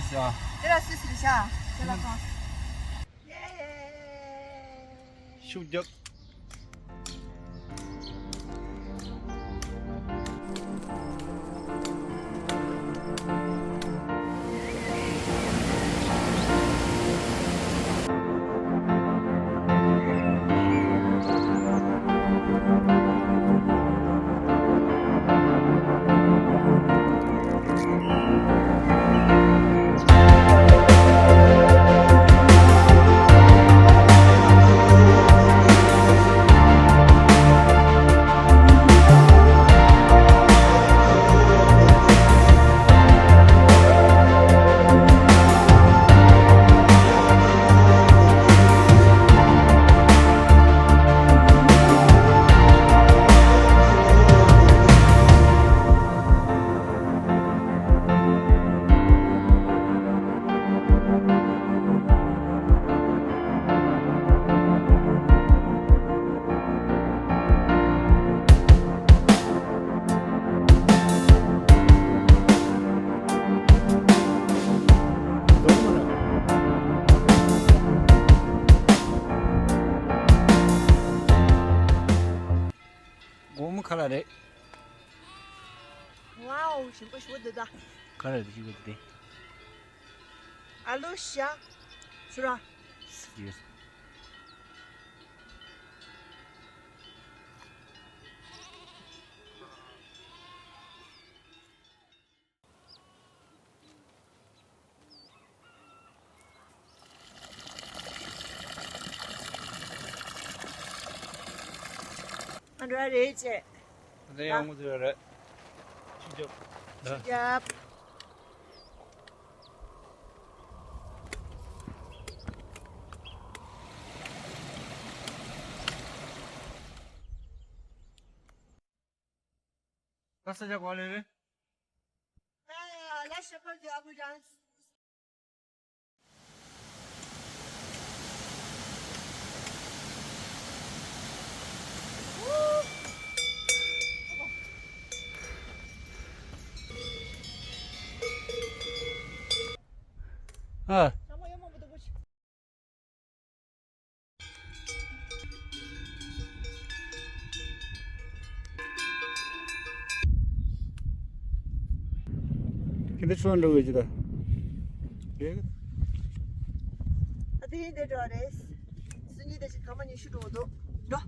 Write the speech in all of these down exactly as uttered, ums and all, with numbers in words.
ཤ། དེ་ལ་སུ་སུ་ཤ། དེ་ལ་གང་། ཤུགས་རྒྱབ། སྒོར་མོ་ག་ལ་རེད། ཝའོ། ཞིམ་པོ་ཞེ་པོ་འདུག་ད། ག་རེ་རེད་ཞིག་འདུག་དེ། ཨ་ལུ་ཤ། ཚུར་ར། ཡོད། ང་འགྲོ་ཡ་རེད་ཅེས། ད་ཡང་ངོ་ཚ་ཡོད་རེད། ཆུ་རྒྱབ། ཆུ་རྒྱབ། ད་ས་ཆ་ག་ལེ་རེད། ཨ་ལ་ཤ་ཁ་རྒྱབ་རང་། ཨ། ཁྱེད་ཚོ་འགྲོ་གི་ཅི་ད། རེད། ཨ་དེ་འདི་འགྲོ་རེད། སུ་ཉིད་དེ་ཞིག་ག་མ་ཉི་ཤུ་འགྲོ་འདུག་འགྲོ།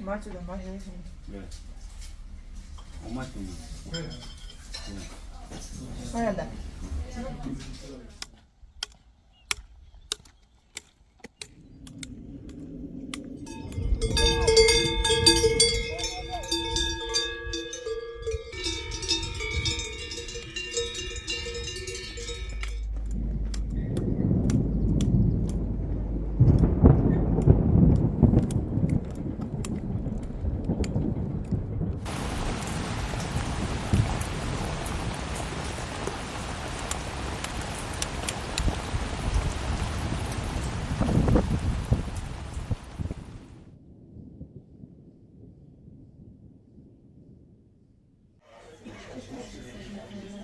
མ་ཅི་དང་མ་ཧེ་ཧེ། འོ་མ་དུང་། ཨ་ཡ་ད།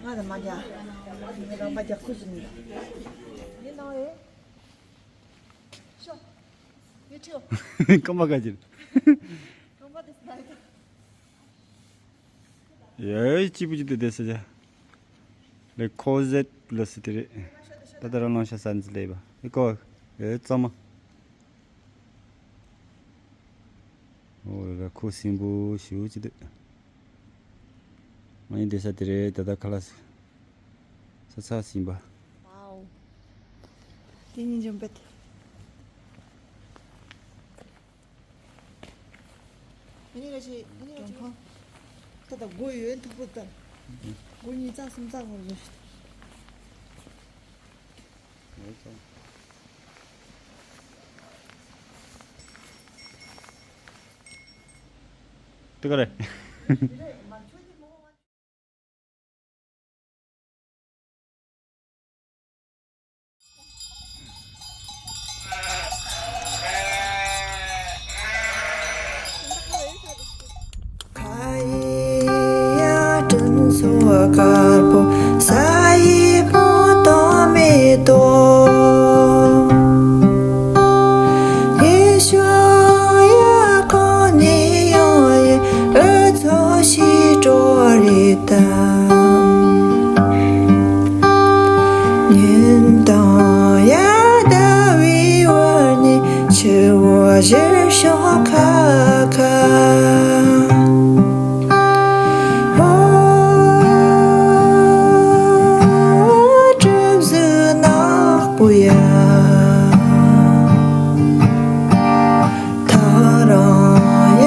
ང་ལ་མ་རྒྱག་ངས་རང་པ་རྒྱག་ཁུལ་ཟིན་ནས། ངའི་ནང་རེད། ཤོག་ཡུ་ཊུབ། ཀམ་པ་ག་ཅིར། ཀམ་པ་དེ་སུ་ན་རེད། ཡ་ཅི་པུ་ཅི་དེ་དེ་ས་ཆ། ལེ་ཁོ་ཟེད་ལ་སི་དེ་རེད། ད་ད་རང་ལོང་ཤ་ས་ནི་ལེ་བ་ཨེ་ཀོ། ཨེ་ཙམ་མ། ཨོ་ལ་ཁོ་སིམ་པོ་ཞུ་ཅི་དེ། ང་ཡི་བསྡད་ས་དེ་རེད། ད་ལྟ་ཁ་ལག་ཟ་ཚར་ཟིན་པ། ཝའོ། དེ་གཉིས་འཇོམས་པད། ཨ་ནི་ག་ཞིག་ཨ་ནི་ག་ཞིག་ད་ལྟ་སྒོ་ཡོད་མཐུག་པོ་ལྟར། སྒོ་གཉིས་ཙག་གསུམ་ཙག་བར་བཟོ་ཞིག་དེ་ག་རེད། ཁ་ཡི་ཡ་དྲིན་ཚོ་དཀར་པོ་ས་ཡི་སྤོ་དང་མེ་ཏོག་ཡེ་ཤུ་ཡ་གོ་ནི་ཡོང་ཡེ་འུ་ཚོ་ཞི་འགྲོ་རེད་དམ། ཉིན་དང་ཡ་ཟླ་བའི་བར་ནི་ཆུ་བོ་བཞུར་ཤོག་ཁ་ཁ། ཨོ། གྲིབ་གཟུགས་ནག་པོ་ཡ། ཐག་རིང་ཡ་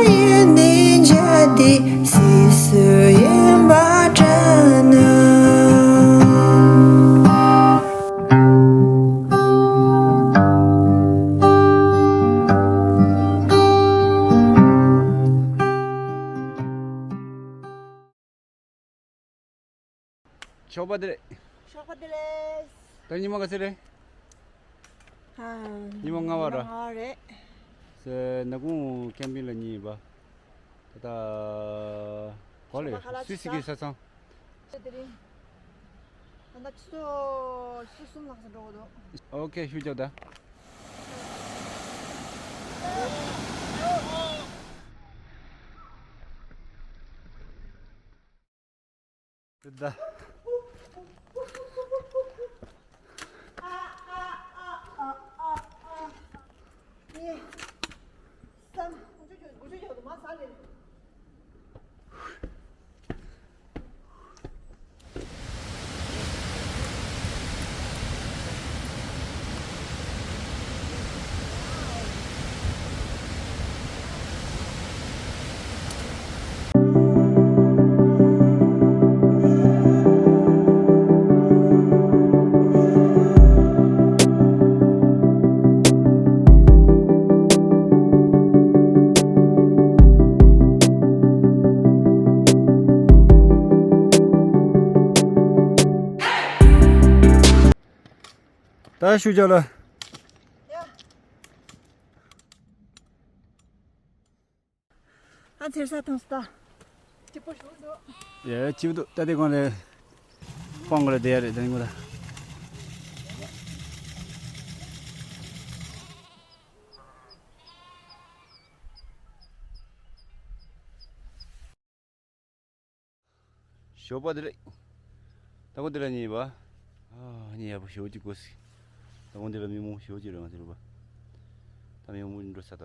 ཡིན་ནི་འཇའ་དེ་སིབ་སིབ་ཡིན་པ་དྲན་ནས། ཞོགས་པ་བདེ་ལེགས། ཞོགས་པ་བདེ་ལེགས། ད་ཉི་མ་ག་ཚོད་རེད། ཨ། ཉི་མ་ལྔ་པ་ར། ཉི་མ་ལྔ་པ་རེད། སེ་ན་གུང་ཀེམ་པིང་ལ་གཉིས་པ། ད་ལྟ་ག་ལེ་ཞོགས་པ་ཁ་ལག་སུད་སི་གི་ཆགས་ས་ཚང་། དེ་རིང་ད་ལྟ་ཆུ་ཚོད་ཕྱེད་གསུམ་ལྷག་ཙམ་འགྲོ་གི་འདུག་ཨོ་ཁེ། ཤུགས་རྒྱོབ་ད། དེ་ད། གཉིས། གསུམ། དགུ་བཅུ་ཡོད་དུ་མ་ཟ་ལེ། ད་ཤུགས་རྒྱོབ་ལ། ཨ་ཚེར་ས་ཐོང་སྟ། སྐྱིད་པོ་ཞིག་འདུག་ཡ་སྐྱིད་པོ་འདུག་ད་དེ་གོང་ལས་སྤང་གོ་ལ་བསྡད་ཡ་རེད། ད་ནི་མོ་ད། ཞོགས་པ་བདེ་ལེགས། ད་གོ་འདི་ལ་ཉིན་པ། ཨ་ནི་ཡག་པོ་ཞོགས་ཀྱི་གོ་སི། ད་གོ་འདི་ལ་མི་མང་ཞོགས་ཀྱི་རེད། ང་ཚོ་རུ་བ། ད་མི་མང་འགྲོ་ས་ད། ད་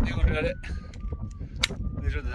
དེ་གོ་འདྲ་རེད། འདི་རུ་ད།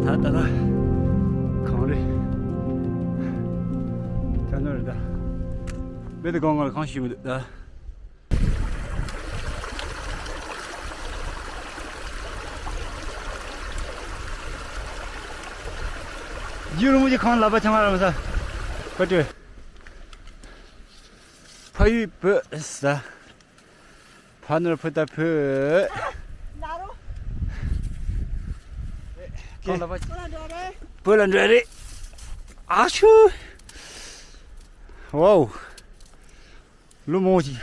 ད་ད་ད། གངས་རི། ད་ནོར་རི་ད། བེ་དེ་གང་གང་ལ་གངས་ཤིག་མི་འདུག་ད། རྒྱུ་རུ་མོ་གི་ཁང་ལ་པ་ཆང་ར་མ་ས། ཁ་ཏུ། ཕ་ཡུལ་བོད་ས། ཕ་ནོར་བུ་ད་བོད། ཁང་ལ་པ། བོད་ལ་འགྲོ་རེད། ཨ་ཤུ། ཝའོ། ལུ་མོ་ཅིག་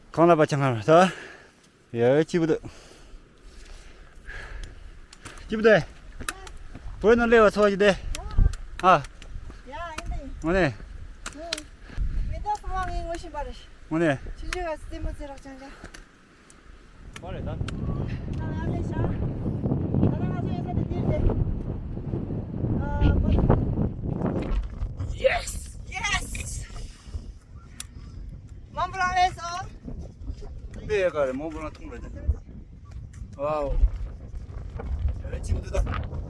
ཁང་ལ་པ་ཆང་ར་མ་ས། ཡ་ཅི་བུ་དུ། ཅི་བུ་དུ། བོད་ནང་སླེབས་པ་ཚོ་ཅི་དེ། ཨ། ཡ་ཨིན་དེ། ངོ་ནས། མི་ད་ཕ་མ་ངའི་ངོ་ཤེས་པ་རེད། ངོ་ནས། ཆུ་ཆུ་ག་སི་མོ་ཙེ་རག་ཅང་ཅང་། པ་རེད་ད། ད་ང་ལས་ཤ། ད་ང་ཚོ་ཡོད་ས་དེ་དེ་རེད། ཨ་པ། Yes! Yes! Mont Blanc ལས་སོ། ཁྱིམ་པའི་ཡལ་ག་རེད། Mont Blanc ཐུང་རེད་དེ། ཝའོ། ཡ་ལེ་ཁྱིམ་དུ་ད།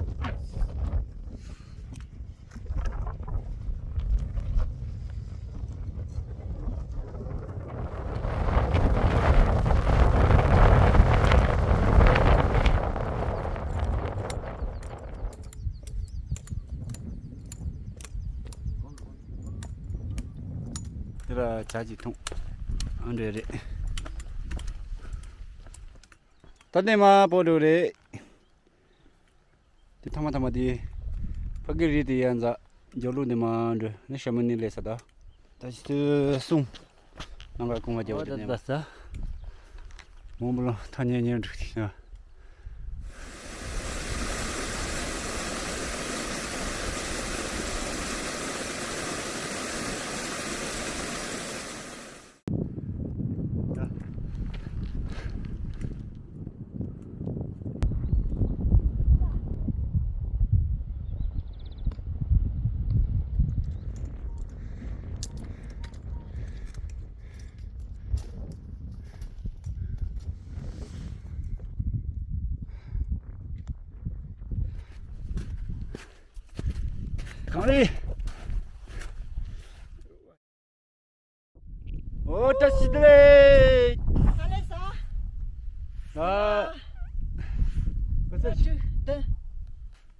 དེ་ལ་ཇ་ཅིག་འཐུང་། ཨ་འདྲ་རེད། ད་ནས་མ་པོ་འགྲོ་རེད། དེ་ཐ་མ་ཐ་མ་དེ་ཕ་གི་རི་དེ་ཡ་འཛག་འཇོག་ལུགས་འདི་མ་འགྲོ་ནི་ཤ་མི་ནི་ལས་ས་ད། ད་ཅི་སུ་སུང་། ནང་ག་ཀུང་བ་རྒྱབ་ཨོ་དེ་ད་ནས་ད་ས། མོང་པོ་ལོ་ཐ་ཉེ་ཉེ་འགྲོ་དེ་ཡ། གངས་རི། ཨོ་བཀྲ་ཤིས་བདེ་ལེགས། ཨ་ལེ་ས། ཨ། ཨ་ཚ།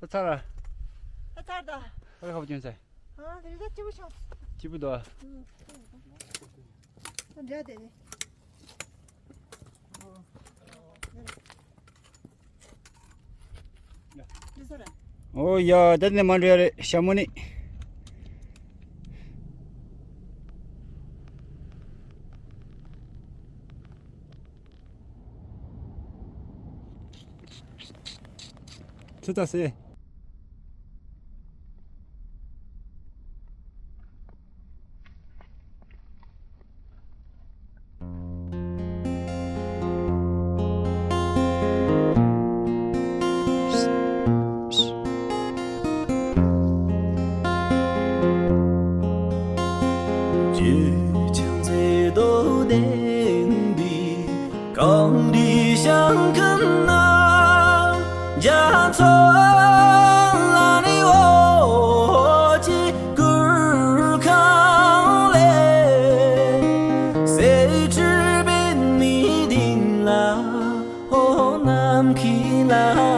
ཨ་ཚ་ར། ཨ་ཚ་ར་ད། ཨ་ལེ་ཁ་བ་ཅུན་ཚ། ཨ་དེ་རི་ད་སྐྱིད་པོ་ཆགས། སྐྱིད་པོ་འདུག་ཨ། འདྲ་དེ་ནི། ཨོ་ཡ་ད་ནི་མ་འགྲོ་ཡ་རེད་ཞྭ་མོ་ནི། ཚུ་ད་སེ། གངས་རི་ཞང་ཁམས་ན་རྒྱ་མཚོ་ལ་ནི་འོ་ཅི་གུར་ཁང་ལས་སེ་ཁྲི་པད་མའི་གདན་ལ་འོ་ནམ་མཁའི་ལ།